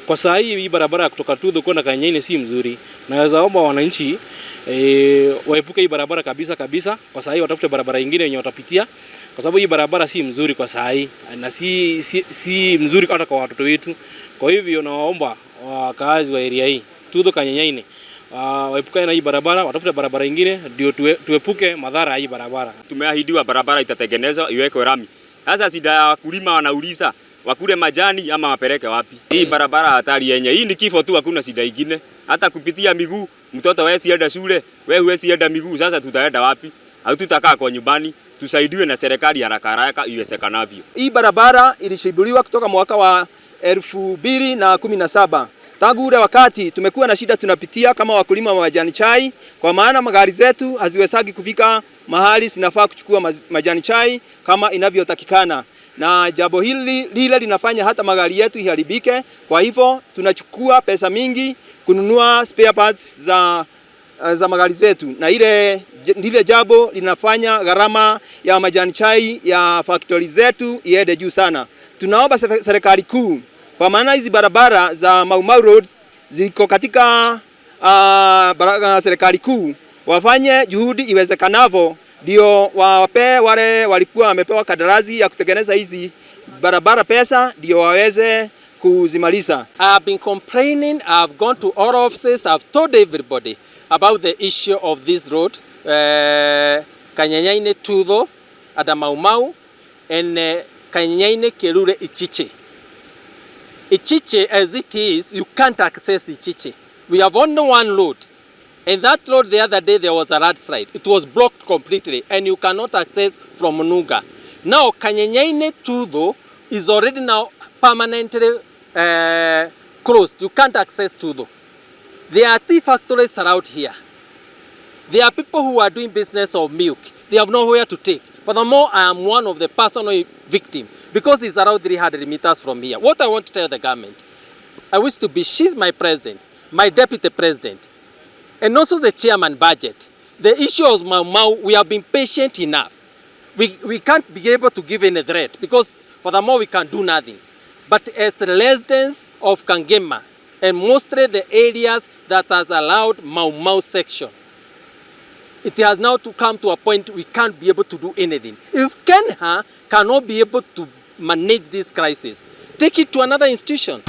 Kwa saa hii, hii barabara ya kutoka Tudho kwenda Kanyenyaine si mzuri. Naweza omba wananchi waepuke hii barabara kabisa kabisa. Kwa saa hii watafute barabara nyingine yenye watapitia, kwa sababu hii barabara si mzuri kwa saa hii na si mzuri hata kwa watoto wetu. Kwa hivyo nawaomba wakaazi wa area hii Tudho Kanyenyaine waepukane na hii barabara, watafute barabara nyingine ndio tuepuke madhara ya hii barabara. Tumeahidiwa barabara itatengenezwa iwekwe rami. Sasa shida ya wakulima wanauliza wakule majani ama wapeleke wapi? Hii barabara hatari yenye. Hii ni kifo tu, hakuna shida ingine. Hata kupitia miguu, mtoto wewe sienda shule, wewe huwezi enda miguu, sasa tutaenda wapi? Au tutakaa kwa nyumbani? Tusaidiwe na serikali haraka haraka iwezekanavyo. Hii barabara ilishibuliwa kutoka mwaka wa 2017. Tangu ule wakati tumekuwa na shida tunapitia kama wakulima wa majani chai, kwa maana magari zetu haziwezagi kufika mahali zinafaa kuchukua majani chai kama inavyotakikana, na jambo hili lile linafanya hata magari yetu iharibike. Kwa hivyo tunachukua pesa mingi kununua spare parts za magari zetu, na ile jambo linafanya gharama ya majani chai ya factory zetu iende juu sana. Tunaomba serikali kuu, kwa maana hizi barabara za Mau Mau Road ziko katika serikali kuu, wafanye juhudi iwezekanavyo ndio wape wale walikuwa wamepewa kandarasi ya kutengeneza hizi barabara pesa ndio waweze kuzimaliza. I've been complaining, I've gone to all offices, I've told everybody about the issue of this road, Kanyenyaine Tudho, Mau Mau, and Kanyenyaine Kerure Ichiche. Ichiche, as it is, you can't access Ichiche. We have only one road. And that road, the other day, there was a landslide. It was blocked completely, and you cannot access from Nuga. Now, Kanyenyaine Tudho is already now permanently closed. You can't access Tudho. There are tea factories around here. There are people who are doing business of milk. They have nowhere to take. Furthermore, I am one of the personal victim because it's around 300 meters from here. What I want to tell the government, I wish to be, she's my president, my deputy president, and also the chairman budget. The issue of Mau Mau, we have been patient enough. We can't be able to give any threat because furthermore we can do nothing. But as residents of Kangema, and mostly the areas that has allowed Mau Mau section, it has now to come to a point we can't be able to do anything. If KeNHA cannot be able to manage this crisis, take it to another institution.